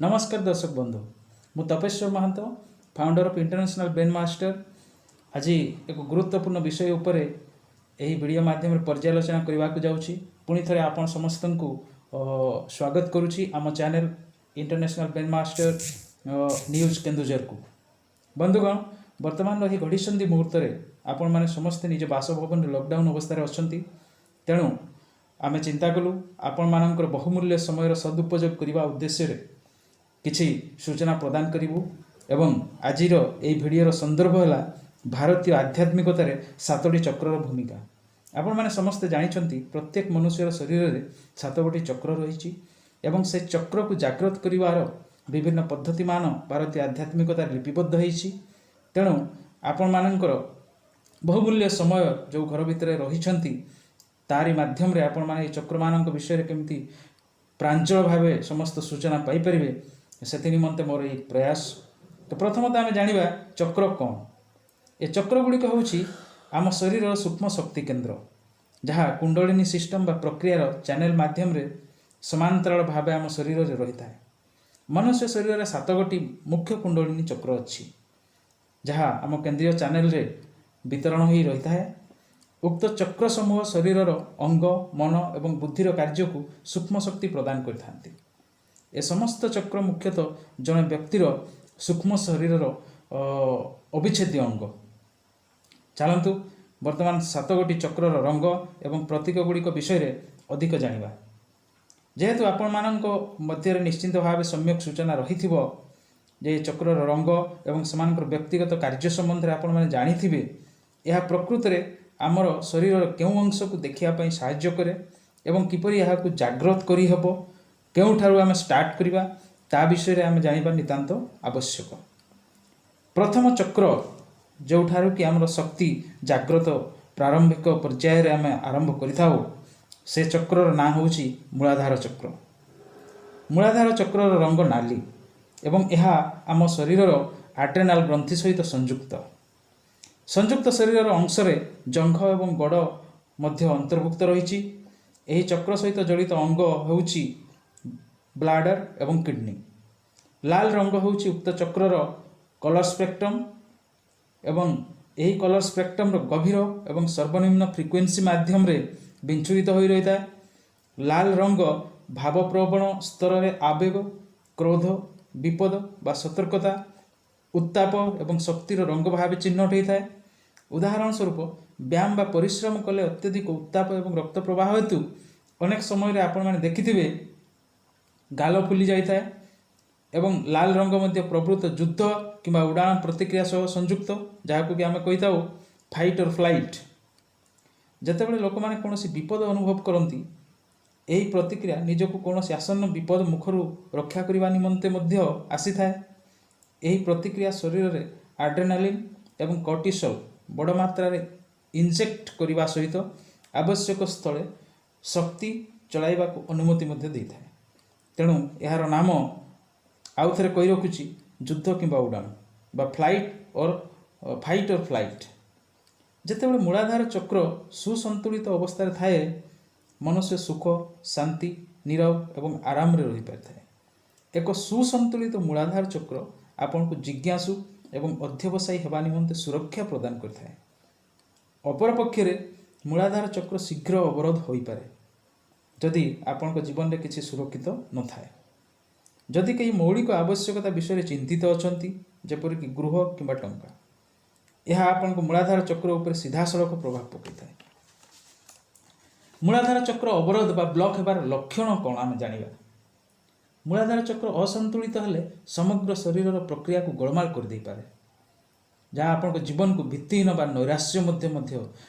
ନମସ୍କାର ଦର୍ଶକ ବନ୍ଧୁ, ମୁଁ Tapeswar Mahanta, founder of international brain master. ଆଜି ଏକ ଗୁରୁତ୍ୱପୂର୍ଣ୍ଣ ବିଷୟ ଉପରେ ଏହି ଭିଡ଼ିଓ ମାଧ୍ୟମରେ ପର୍ଯ୍ୟାଲୋଚନା କରିବାକୁ ଯାଉଛି। ପୁଣି ଥରେ ଆପଣ ସମସ୍ତଙ୍କୁ ସ୍ୱାଗତ କରୁଛି ଆମ channel international brain master news କେନ୍ଦୁଝରକୁ। ବନ୍ଧୁଗଣ, ବର୍ତ୍ତମାନର ଏହି ଘଡ଼ିସନ୍ଧି ମୁହୂର୍ତ୍ତରେ ଆପଣମାନେ ସମସ୍ତେ ନିଜ ବାସଭବନରେ ଲକଡାଉନ୍ ଅବସ୍ଥାରେ ଅଛନ୍ତି। ତେଣୁ ଆମେ ଚିନ୍ତା କଲୁ, ଆପଣମାନଙ୍କର ବହୁମୂଲ୍ୟ ସମୟର ସଦୁପଯୋଗ କରିବା ଉଦ୍ଦେଶ୍ୟରେ କିଛି ସୂଚନା ପ୍ରଦାନ କରିବୁ ଏବଂ ଆଜିର ଏହି ଭିଡ଼ିଓର ସନ୍ଦର୍ଭ ହେଲା ଭାରତୀୟ ଆଧ୍ୟାତ୍ମିକତାରେ ସାତୋଟି ଚକ୍ରର ଭୂମିକା। ଆପଣମାନେ ସମସ୍ତେ ଜାଣିଛନ୍ତି, ପ୍ରତ୍ୟେକ ମନୁଷ୍ୟର ଶରୀରରେ ସାତଗୋଟି ଚକ୍ର ରହିଛି ଏବଂ ସେ ଚକ୍ରକୁ ଜାଗ୍ରତ କରିବାର ବିଭିନ୍ନ ପଦ୍ଧତିମାନ ଭାରତୀୟ ଆଧ୍ୟାତ୍ମିକତାରେ ଲିପିବଦ୍ଧ ହେଇଛି। ତେଣୁ ଆପଣମାନଙ୍କର ବହୁମୂଲ୍ୟ ସମୟ ଯେଉଁ ଘର ଭିତରେ ରହିଛନ୍ତି, ତାରି ମାଧ୍ୟମରେ ଆପଣମାନେ ଏହି ଚକ୍ରମାନଙ୍କ ବିଷୟରେ କେମିତି ପ୍ରାଞ୍ଜଳ ଭାବେ ସମସ୍ତ ସୂଚନା ପାଇପାରିବେ, ସେଥି ନିମନ୍ତେ ମୋର ଏହି ପ୍ରୟାସ। ତ ପ୍ରଥମତଃ ଆମେ ଜାଣିବା ଚକ୍ର କ'ଣ। ଏ ଚକ୍ର ଗୁଡ଼ିକ ହେଉଛି ଆମ ଶରୀରର ସୂକ୍ଷ୍ମ ଶକ୍ତି କେନ୍ଦ୍ର, ଯାହା କୁଣ୍ଡଳିନୀ ସିଷ୍ଟମ ବା ପ୍ରକ୍ରିୟାର ଚ୍ୟାନେଲ ମାଧ୍ୟମରେ ସମାନ୍ତରାଳ ଭାବେ ଆମ ଶରୀରରେ ରହିଥାଏ। ମନୁଷ୍ୟ ଶରୀରରେ ସାତଗୋଟି ମୁଖ୍ୟ କୁଣ୍ଡଳିନୀ ଚକ୍ର ଅଛି, ଯାହା ଆମ କେନ୍ଦ୍ରୀୟ ଚ୍ୟାନେଲରେ ବିତରଣ ହୋଇ ରହିଥାଏ। ଉକ୍ତ ଚକ୍ର ସମୂହ ଶରୀରର ଅଙ୍ଗ, ମନ ଏବଂ ବୁଦ୍ଧିର କାର୍ଯ୍ୟକୁ ସୂକ୍ଷ୍ମ ଶକ୍ତି ପ୍ରଦାନ କରିଥାନ୍ତି। ଏ ସମସ୍ତ ଚକ୍ର ମୁଖ୍ୟତଃ ଜଣେ ବ୍ୟକ୍ତିର ସୂକ୍ଷ୍ମ ଶରୀରର ଅବିଚ୍ଛେଦ୍ୟ ଅଙ୍ଗ। ଚାଲନ୍ତୁ, ବର୍ତ୍ତମାନ ସାତଗୋଟି ଚକ୍ରର ରଙ୍ଗ ଏବଂ ପ୍ରତୀକ ଗୁଡ଼ିକ ବିଷୟରେ ଅଧିକ ଜାଣିବା। ଯେହେତୁ ଆପଣମାନଙ୍କ ମଧ୍ୟରେ ନିଶ୍ଚିନ୍ତ ଭାବେ ସମ୍ୟକ ସୂଚନା ରହିଥିବ ଯେ ଏ ଚକ୍ରର ରଙ୍ଗ ଏବଂ ସେମାନଙ୍କର ବ୍ୟକ୍ତିଗତ କାର୍ଯ୍ୟ ସମ୍ବନ୍ଧରେ ଆପଣମାନେ ଜାଣିଥିବେ, ଏହା ପ୍ରକୃତରେ ଆମର ଶରୀରର କେଉଁ ଅଂଶକୁ ଦେଖିବା ପାଇଁ ସାହାଯ୍ୟ କରେ ଏବଂ କିପରି ଏହାକୁ ଜାଗ୍ରତ କରିହେବ, କେଉଁଠାରୁ ଆମେ ଷ୍ଟାର୍ଟ କରିବା, ତା ବିଷୟରେ ଆମେ ଜାଣିବା ନିତାନ୍ତ ଆବଶ୍ୟକ। ପ୍ରଥମ ଚକ୍ର ଯେଉଁଠାରୁ କି ଆମର ଶକ୍ତି ଜାଗ୍ରତ ପ୍ରାରମ୍ଭିକ ପର୍ଯ୍ୟାୟରେ ଆମେ ଆରମ୍ଭ କରିଥାଉ, ସେ ଚକ୍ରର ନାଁ ହେଉଛି ମୂଳାଧାର ଚକ୍ର। ମୂଳାଧାର ଚକ୍ରର ରଙ୍ଗ ନାଲି ଏବଂ ଏହା ଆମ ଶରୀରର ଆଡ୍ରେନାଲ ଗ୍ରନ୍ଥି ସହିତ ସଂଯୁକ୍ତ। ସଂଯୁକ୍ତ ଶରୀରର ଅଂଶରେ ଜଙ୍ଘ ଏବଂ ଗୋଡ଼ ମଧ୍ୟ ଅନ୍ତର୍ଭୁକ୍ତ ରହିଛି। ଏହି ଚକ୍ର ସହିତ ଜଡ଼ିତ ଅଙ୍ଗ ହେଉଛି ବ୍ଲାଡର ଏବଂ କିଡନୀ। ଲାଲ ରଙ୍ଗ ହେଉଛି ଉକ୍ତ ଚକ୍ରର କଲର ସ୍ପେକ୍ଟ୍ରମ୍ ଏବଂ ଏହି କଲର ସ୍ପେକ୍ଟ୍ରମର ଗଭୀର ଏବଂ ସର୍ବନିମ୍ନ ଫ୍ରିକ୍ୱେନ୍ସି ମାଧ୍ୟମରେ ବିଚ୍ଛୁରିତ ହୋଇ ରହିଥାଏ। ଲାଲ ରଙ୍ଗ ଭାବପ୍ରବଣ ସ୍ତରରେ ଆବେଗ, କ୍ରୋଧ, ବିପଦ ବା ସତର୍କତା, ଉତ୍ତାପ ଏବଂ ଶକ୍ତିର ରଙ୍ଗ ଭାବେ ଚିହ୍ନଟ ହୋଇଥାଏ। ଉଦାହରଣ ସ୍ୱରୂପ, ବ୍ୟାୟାମ ବା ପରିଶ୍ରମ କଲେ ଅତ୍ୟଧିକ ଉତ୍ତାପ ଏବଂ ରକ୍ତ ପ୍ରବାହ ହେତୁ ଅନେକ ସମୟରେ ଆପଣମାନେ ଦେଖିଥିବେ ଗାଲ ଫୁଲି ଯାଇଥାଏ ଏବଂ ଲାଲ ରଙ୍ଗ ମଧ୍ୟ ପ୍ରବୃତ୍ତ ଯୁଦ୍ଧ କିମ୍ବା ଉଡ଼ାଣ ପ୍ରତିକ୍ରିୟା ସହ ସଂଯୁକ୍ତ, ଯାହାକୁ କି ଆମେ କହିଥାଉ ଫାଇଟ୍ ଅର୍ ଫ୍ଲାଇଟ୍। ଯେତେବେଳେ ଲୋକମାନେ କୌଣସି ବିପଦ ଅନୁଭବ କରନ୍ତି, ଏହି ପ୍ରତିକ୍ରିୟା ନିଜକୁ କୌଣସି ଆସନ୍ନ ବିପଦ ମୁଖରୁ ରକ୍ଷା କରିବା ନିମନ୍ତେ ମଧ୍ୟ ଆସିଥାଏ। ଏହି ପ୍ରତିକ୍ରିୟା ଶରୀରରେ ଆଡ୍ରେନାଲିନ୍ ଏବଂ କର୍ଟିସୋଲ ବଡ଼ ମାତ୍ରାରେ ଇଞ୍ଜେକ୍ଟ କରିବା ସହିତ ଆବଶ୍ୟକ ସ୍ଥଳେ ଶକ୍ତି ଚଳାଇବାକୁ ଅନୁମତି ମଧ୍ୟ ଦେଇଥାଏ। ତେଣୁ ଏହାର ନାମ ଆଉ ଥରେ କହି ରଖୁଛି, ଯୁଦ୍ଧ କିମ୍ବା ଉଡ଼ାଣ ବା ଫାଇଟ୍ ଅର୍ ଫ୍ଲାଇଟ୍। ଯେତେବେଳେ ମୂଳାଧାର ଚକ୍ର ସୁସନ୍ତୁଳିତ ଅବସ୍ଥାରେ ଥାଏ, ମନୁଷ୍ୟ ସୁଖ, ଶାନ୍ତି, ନୀରବ ଏବଂ ଆରାମରେ ରହିପାରିଥାଏ। ଏକ ସୁସନ୍ତୁଳିତ ମୂଳାଧାର ଚକ୍ର ଆପଣଙ୍କୁ ଜିଜ୍ଞାସୁ ଏବଂ ଅଧ୍ୟବସାୟୀ ହେବା ନିମନ୍ତେ ସୁରକ୍ଷା ପ୍ରଦାନ କରିଥାଏ। ଅପରପକ୍ଷରେ ମୂଳାଧାର ଚକ୍ର ଶୀଘ୍ର ଅବରୋଧ ହୋଇପାରେ, ଯଦି ଆପଣଙ୍କ ଜୀବନରେ କିଛି ସୁରକ୍ଷିତ ନଥାଏ। ଯଦି କେହି ମୌଳିକ ଆବଶ୍ୟକତା ବିଷୟରେ ଚିନ୍ତିତ ଅଛନ୍ତି, ଯେପରିକି ଗୃହ କିମ୍ବା ଟଙ୍କା, ଏହା ଆପଣଙ୍କ ମୂଳାଧାର ଚକ୍ର ଉପରେ ସିଧାସଳଖ ପ୍ରଭାବ ପକାଇଥାଏ। ମୂଳାଧାର ଚକ୍ର ଅବରୋଧ ବା ବ୍ଲକ୍ ହେବାର ଲକ୍ଷଣ କ'ଣ, ଆମେ ଜାଣିବା। ମୂଳାଧାର ଚକ୍ର ଅସନ୍ତୁଳିତ ହେଲେ ସମଗ୍ର ଶରୀରର ପ୍ରକ୍ରିୟାକୁ ଗୋଳମାଳ କରିଦେଇପାରେ, ଯାହା ଆପଣଙ୍କ ଜୀବନକୁ ଭିତ୍ତିହୀନ ବା ନୈରାଶ୍ୟ ମଧ୍ୟ ମଧ୍ୟ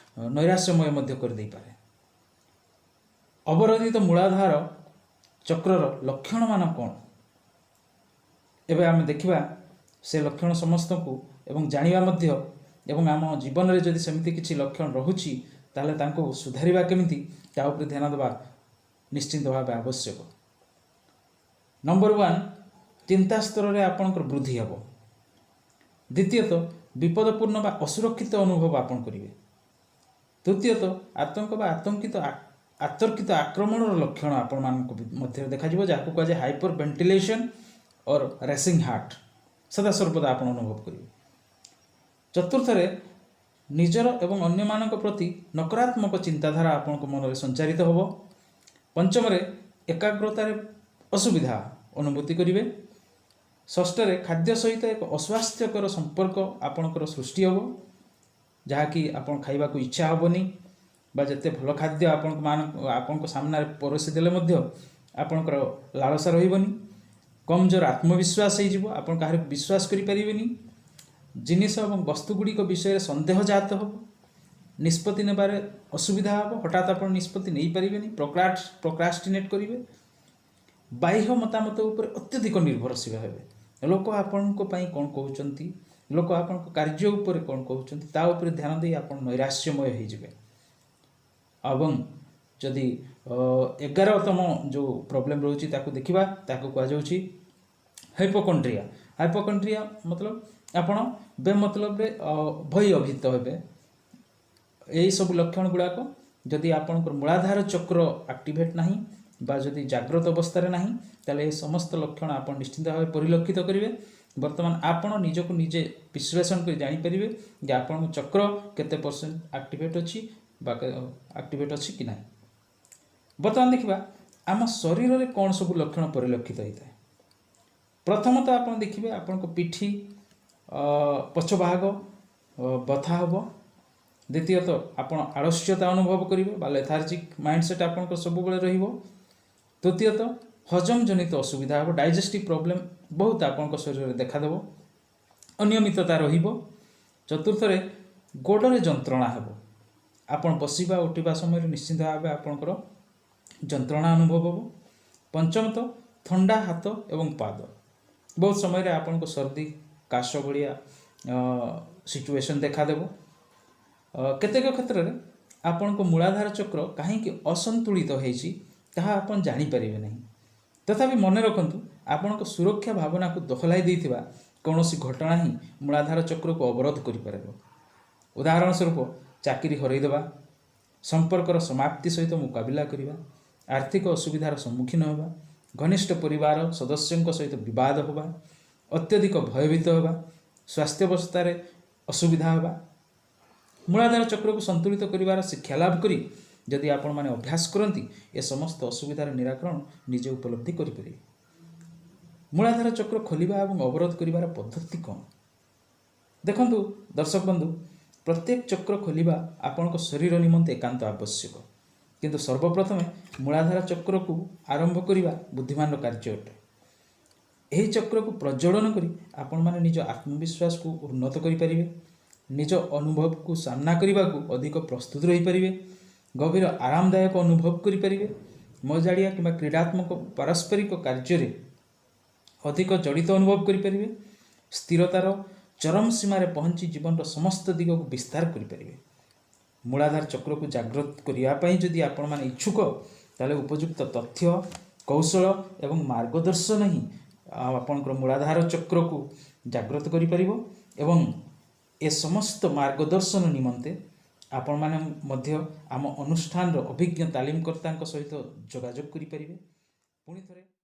ନୈରାଶ୍ୟମୟ ମଧ୍ୟ କରିଦେଇପାରେ। ଅବରୋଧିତ ମୂଳାଧାର ଚକ୍ରର ଲକ୍ଷଣମାନ କ'ଣ, ଏବେ ଆମେ ଦେଖିବା ସେ ଲକ୍ଷଣ ସମସ୍ତଙ୍କୁ ଏବଂ ଜାଣିବା ମଧ୍ୟ ଏବଂ ଆମ ଜୀବନରେ ଯଦି ସେମିତି କିଛି ଲକ୍ଷଣ ରହୁଛି, ତାହେଲେ ତାଙ୍କୁ ସୁଧାରିବା କେମିତି, ତା ଉପରେ ଧ୍ୟାନ ଦେବା ନିଶ୍ଚିନ୍ତ ଭାବେ ଆବଶ୍ୟକ। ନମ୍ବର 1, ଚିନ୍ତା ସ୍ତରରେ ଆପଣଙ୍କର ବୃଦ୍ଧି ହେବ। ଦ୍ୱିତୀୟତଃ, ବିପଦପୂର୍ଣ୍ଣ ବା ଅସୁରକ୍ଷିତ ଅନୁଭବ ଆପଣ କରିବେ। ତୃତୀୟତଃ, ଆତଙ୍କ ବା ଆତର୍କିତ ଆକ୍ରମଣର ଲକ୍ଷଣ ଆପଣମାନଙ୍କ ମଧ୍ୟରେ ଦେଖାଯିବ, ଯାହାକୁ କୁହାଯାଏ ହାଇପର ଭେଣ୍ଟିଲେସନ୍ ଅର୍ ରେସିଂ ହାର୍ଟ ସଦାସର୍ବଦା ଆପଣ ଅନୁଭବ କରିବେ। ଚତୁର୍ଥରେ, ନିଜର ଏବଂ ଅନ୍ୟମାନଙ୍କ ପ୍ରତି ନକାରାତ୍ମକ ଚିନ୍ତାଧାରା ଆପଣଙ୍କ ମନରେ ସଞ୍ଚାରିତ ହେବ। ପଞ୍ଚମରେ, ଏକାଗ୍ରତାରେ ଅସୁବିଧା ଅନୁଭୂତି କରିବେ। ଷଷ୍ଠରେ, ଖାଦ୍ୟ ସହିତ ଏକ ଅସ୍ୱାସ୍ଥ୍ୟକର ସମ୍ପର୍କ ଆପଣଙ୍କର ସୃଷ୍ଟି ହେବ, ଯାହାକି ଆପଣ ଖାଇବାକୁ ଇଚ୍ଛା ହେବନି ବା ଯେତେ ଭଲ ଖାଦ୍ୟ ଆପଣଙ୍କ ସାମ୍ନାରେ ପରସି ଦେଲେ ମଧ୍ୟ ଆପଣଙ୍କର ଲାଳସା ରହିବନି। କମଜୋର ଆତ୍ମବିଶ୍ୱାସ ହେଇଯିବ, ଆପଣ କାହାରିକୁ ବିଶ୍ୱାସ କରିପାରିବେନି। ଜିନିଷ ଏବଂ ବସ୍ତୁ ଗୁଡ଼ିକ ବିଷୟରେ ସନ୍ଦେହ ଜାତ ହେବ। ନିଷ୍ପତ୍ତି ନେବାରେ ଅସୁବିଧା ହେବ, ହଠାତ୍ ଆପଣ ନିଷ୍ପତ୍ତି ନେଇପାରିବେନି, ପ୍ରୋକ୍ରାଷ୍ଟିନେଟ୍ କରିବେ। ବାହ୍ୟ ମତାମତ ଉପରେ ଅତ୍ୟଧିକ ନିର୍ଭରଶୀଳ ହେବେ। ଲୋକ ଆପଣଙ୍କ ପାଇଁ କ'ଣ କହୁଛନ୍ତି, ଲୋକ ଆପଣଙ୍କ କାର୍ଯ୍ୟ ଉପରେ କ'ଣ କହୁଛନ୍ତି, ତା ଉପରେ ଧ୍ୟାନ ଦେଇ ଆପଣ ନୈରାଶ୍ୟମୟ ହେଇଯିବେ। ଏବଂ ଯଦି 11ତମ ଯେଉଁ ପ୍ରୋବ୍ଲେମ୍ ରହୁଛି ତାକୁ ଦେଖିବା, ତାକୁ କୁହାଯାଉଛି ହାଇପୋକଣ୍ଡ୍ରିଆ। ହାଇପୋକଣ୍ଡ୍ରିଆ ମତଲବ ଆପଣ ବେମତଲବରେ ଭୟଭୀତ ହେବେ। ଏହିସବୁ ଲକ୍ଷଣ ଗୁଡ଼ାକ ଯଦି ଆପଣଙ୍କର ମୂଳାଧାର ଚକ୍ର ଆକ୍ଟିଭେଟ୍ ନାହିଁ ବା ଯଦି ଜାଗ୍ରତ ଅବସ୍ଥାରେ ନାହିଁ, ତାହେଲେ ଏ ସମସ୍ତ ଲକ୍ଷଣ ଆପଣ ନିଶ୍ଚିନ୍ତ ଭାବେ ପରିଲକ୍ଷିତ କରିବେ। ବର୍ତ୍ତମାନ ଆପଣ ନିଜକୁ ନିଜେ ବିଶ୍ଳେଷଣ କରି ଜାଣିପାରିବେ ଯେ ଆପଣଙ୍କ ଚକ୍ର କେତେ ପରସେଣ୍ଟ ଆକ୍ଟିଭେଟ୍ ଅଛି ବା ଆକ୍ଟିଭେଟ୍ ଅଛି କି ନାହିଁ। ବର୍ତ୍ତମାନ ଦେଖିବା ଆମ ଶରୀରରେ କ'ଣ ସବୁ ଲକ୍ଷଣ ପରିଲକ୍ଷିତ ହୋଇଥାଏ। ପ୍ରଥମତଃ ଆପଣ ଦେଖିବେ ଆପଣଙ୍କ ପିଠି ପଛ ଭାଗ ବଥା ହେବ। ଦ୍ୱିତୀୟତଃ, ଆପଣ ଆଳସ୍ୟତା ଅନୁଭବ କରିବେ ବା ଲେଥାର୍ଜିକ୍ ମାଇଣ୍ଡସେଟ୍ ଆପଣଙ୍କର ସବୁବେଳେ ରହିବ। ତୃତୀୟତଃ, ହଜମ ଜନିତ ଅସୁବିଧା ହେବ, ଡାଇଜେଷ୍ଟିଭ୍ ପ୍ରୋବ୍ଲେମ୍ ବହୁତ ଆପଣଙ୍କ ଶରୀରରେ ଦେଖାଦେବ, ଅନିୟମିତତା ରହିବ। ଚତୁର୍ଥରେ, ଗୋଡ଼ରେ ଯନ୍ତ୍ରଣା ହେବ। ଆପଣ ବସିବା ଉଠିବା ସମୟରେ ନିଶ୍ଚିନ୍ତ ଭାବେ ଆପଣଙ୍କର ଯନ୍ତ୍ରଣା ଅନୁଭବ ହେବ। ପଞ୍ଚମତଃ, ଥଣ୍ଡା ହାତ ଏବଂ ପାଦ। ବହୁତ ସମୟରେ ଆପଣଙ୍କୁ ସର୍ଦ୍ଦି କାଶ ଭଳିଆ ସିଚୁଏସନ୍ ଦେଖାଦେବ। କେତେକ କ୍ଷେତ୍ରରେ ଆପଣଙ୍କ ମୂଳାଧାର ଚକ୍ର କାହିଁକି ଅସନ୍ତୁଳିତ ହେଇଛି, ତାହା ଆପଣ ଜାଣିପାରିବେ ନାହିଁ। ତଥାପି ମନେ ରଖନ୍ତୁ, ଆପଣଙ୍କ ସୁରକ୍ଷା ଭାବନାକୁ ଦୋହଲାଇ ଦେଇଥିବା କୌଣସି ଘଟଣା ହିଁ ମୂଳାଧାର ଚକ୍ରକୁ ଅବରୋଧ କରିପାରିବ। ଉଦାହରଣ ସ୍ୱରୂପ, ଚାକିରି ହରାଇଦେବା, ସମ୍ପର୍କର ସମାପ୍ତି ସହିତ ମୁକାବିଲା କରିବା, ଆର୍ଥିକ ଅସୁବିଧାର ସମ୍ମୁଖୀନ ହେବା, ଘନିଷ୍ଠ ପରିବାର ସଦସ୍ୟଙ୍କ ସହିତ ବିବାଦ ହେବା, ଅତ୍ୟଧିକ ଭୟଭୀତ ହେବା, ସ୍ୱାସ୍ଥ୍ୟାବସ୍ଥାରେ ଅସୁବିଧା ହେବା। ମୂଳାଧାର ଚକ୍ରକୁ ସନ୍ତୁଳିତ କରିବାର ଶିକ୍ଷା ଲାଭ କରି ଯଦି ଆପଣମାନେ ଅଭ୍ୟାସ କରନ୍ତି, ଏ ସମସ୍ତ ଅସୁବିଧାର ନିରାକରଣ ନିଜେ ଉପଲବ୍ଧି କରିପାରିବେ। ମୂଳାଧାର ଚକ୍ର ଖୋଲିବା ଏବଂ ଅବରୋଧ କରିବାର ପଦ୍ଧତି କ'ଣ? ଦେଖନ୍ତୁ ଦର୍ଶକ ବନ୍ଧୁ, ପ୍ରତ୍ୟେକ ଚକ୍ର ଖୋଲିବା ଆପଣଙ୍କ ଶରୀର ନିମନ୍ତେ ଏକାନ୍ତ ଆବଶ୍ୟକ। କିନ୍ତୁ ସର୍ବପ୍ରଥମେ ମୂଳାଧାର ଚକ୍ରକୁ ଆରମ୍ଭ କରିବା ବୁଦ୍ଧିମାନର କାର୍ଯ୍ୟ ଅଟେ। ଏହି ଚକ୍ରକୁ ପ୍ରଜ୍ୱଳନ କରି ଆପଣମାନେ ନିଜ ଆତ୍ମବିଶ୍ୱାସକୁ ଉନ୍ନତ କରିପାରିବେ, ନିଜ ଅନୁଭବକୁ ସାମ୍ନା କରିବାକୁ ଅଧିକ ପ୍ରସ୍ତୁତ ରହିପାରିବେ, ଗଭୀର ଆରାମଦାୟକ ଅନୁଭବ କରିପାରିବେ, ମଜାଳିଆ କିମ୍ବା କ୍ରୀଡ଼ାତ୍ମକ ପାରସ୍ପରିକ କାର୍ଯ୍ୟରେ ଅଧିକ ଜଡ଼ିତ ଅନୁଭବ କରିପାରିବେ, ସ୍ଥିରତାର ଚରମ ସୀମାରେ ପହଞ୍ଚି ଜୀବନର ସମସ୍ତ ଦିଗକୁ ବିସ୍ତାର କରିପାରିବେ। ମୂଳାଧାର ଚକ୍ରକୁ ଜାଗ୍ରତ କରିବା ପାଇଁ ଯଦି ଆପଣମାନେ ଇଚ୍ଛୁକ, ତାହେଲେ ଉପଯୁକ୍ତ ତଥ୍ୟ, କୌଶଳ ଏବଂ ମାର୍ଗଦର୍ଶନ ହିଁ ଆପଣଙ୍କର ମୂଳାଧାର ଚକ୍ରକୁ ଜାଗ୍ରତ କରିପାରିବ। ଏବଂ ଏ ସମସ୍ତ ମାର୍ଗଦର୍ଶନ ନିମନ୍ତେ ଆପଣମାନେ ମଧ୍ୟ ଆମ ଅନୁଷ୍ଠାନର ଅଭିଜ୍ଞ ତାଲିମକର୍ତ୍ତାଙ୍କ ସହିତ ଯୋଗାଯୋଗ କରିପାରିବେ। ପୁଣି ଥରେ